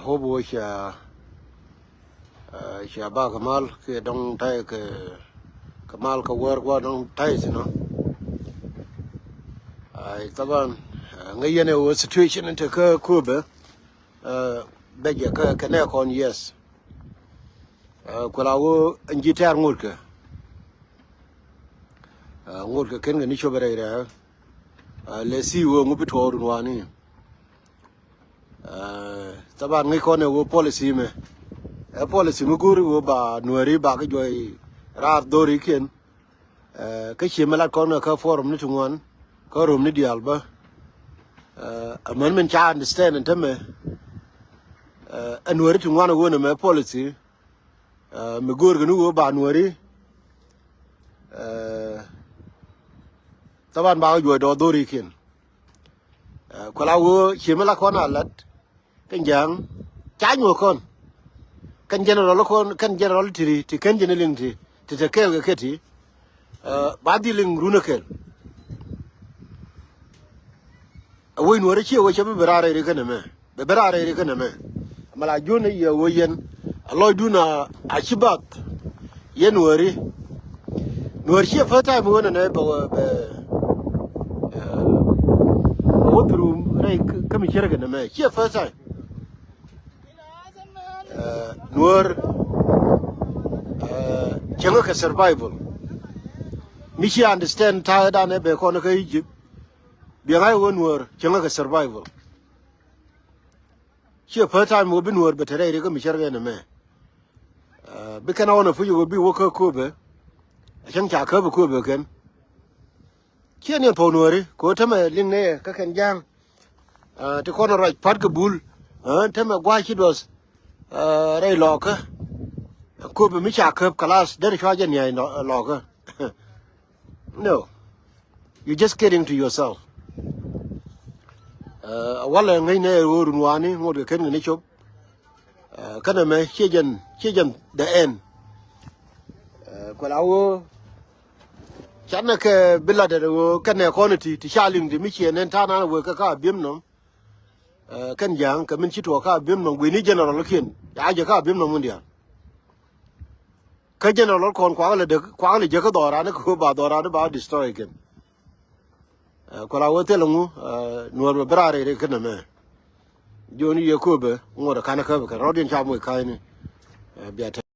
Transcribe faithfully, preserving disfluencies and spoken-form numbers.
Hope wä ca, ca ba kɛ mal kɛ dɔŋ ta̱y kɛ, kɛ mal kɛ wäär gua̱ dɔŋ ta̱y thi̱n ɔ. Ai, thaban, ŋäc yɛn ɛ wä situation in te kä Köpɛ, bɛ jɛ kä kɛ nɛ kɔn, yes. Kuɛ la wä ɛn ji̱ tɛ̈r ŋotkɛ. Ŋotkɛ ken kɛ ni cop rɛy rɛ̈. Lɛ thi̱i̱ wä ŋu bi tuɔɔk run wani. Thaban ŋäc kɔn ɛ wä policy mɛ. Ɛ policy mi go̱o̱ri wä ba Nuääri ba kä juɔy raar dhorikiɛn. Kä cie mi lat kɔn kä forum ni ti ŋuan kä rom ni diaal bä. Ɛ män min ca understand ɛn tämɛ. Ɛ Nuääri ti ŋuan ɛ wä nɛ mɛ policy. Mi go̱o̱rkɛ ni wä ba Nuääri. Thaban ba kä juɔy dɔɔr dhorikiɛn. Kuɛ la wä cie mi la kɔn a lat kɛn ja̱a̱ŋ ca nyuɔ̱k kɔn. Kɛn general kɔn, kɛn general ti ti kɛn jɛ ni liŋ ti ti te kɛɛl kɛ kɛ ti. Ba dhil liŋ run ɛ kɛl. Ɛ wec Nuääri ciɛ wec cɛ bi bi raar rɛy ri kɛn ɛmɛ. Bɛ ben raar rɛy ri kä nɛmɛ. Mɛ la jun i̱ yɛ wä yɛn a lɔcdun a ci bath. Yɛn Nuääri, Nuäär ciɛ first time wä nɛnɛ bɛ wä bɛ wä through rɛy kä mi cierkɛ nɛmɛ, ciɛ first time. Nuäär cäŋä kɛ survival. Mi ci understand ta̱a̱ danɛ bɛ kɔn kä Egypt. Biɛŋ a wä Nuäär cäŋä kɛ survival. Ciɛ first time wä bi Nuäär bɛ te rɛy ri kä mi cärkɛ nɛmɛ. Bi kɛn a ɣɔn a puc wä bi wä kä Köpɛ. A cäŋ ca käp Köpɛ kɛn. Ciɛ ni thok Nuääri kɛ ɣöö tämɛ liŋ nɛ kä kɛn ja̱a̱ŋ. Ti kɔn a ruac pa̱t kɛ bul tämɛ gua̱a̱c ci duɔth rɛy lɔɔkä. Köpɛ mi ca käp kalath derɛ cua jɛ nia̱c lɔɔkä. No. You just kidding to yourself. A walɛ ŋäcnɛ ɛ ɣöö run wani ŋot kɛ ken ŋäni cop. Kɛnɛ mɛ ciɛ jɛn, ciɛ jɛn the end. Kuɛ la ɣöö canɛ kɛ bi lat ɛ ɣöö kɛnɛ kɔn ti ti ca liŋ ti mi ciɛ nɛn ta̱a̱ nan wek kɛ ka bi̱em nɔm. Kɛn ja̱a̱ŋ kɛ min ci tuɔɔk ka bi̱em nɔm guini general kiɛn ya jɛ ka bi̱em nɔm wun diaal. Kä general kɔn kuak lɛ dek kuak lɛ jek kä dhɔran kä ba dhɔran ba destroy kɛn. Kuala wä thil ŋu Nuäär bɛ bɛ raar rɛy ri kä nɛmɛ. Joni yɛ Köpɛ ŋot kan kä bɛ kɛn rɔdiɛn ca moc ka̱ni. Bia tɛ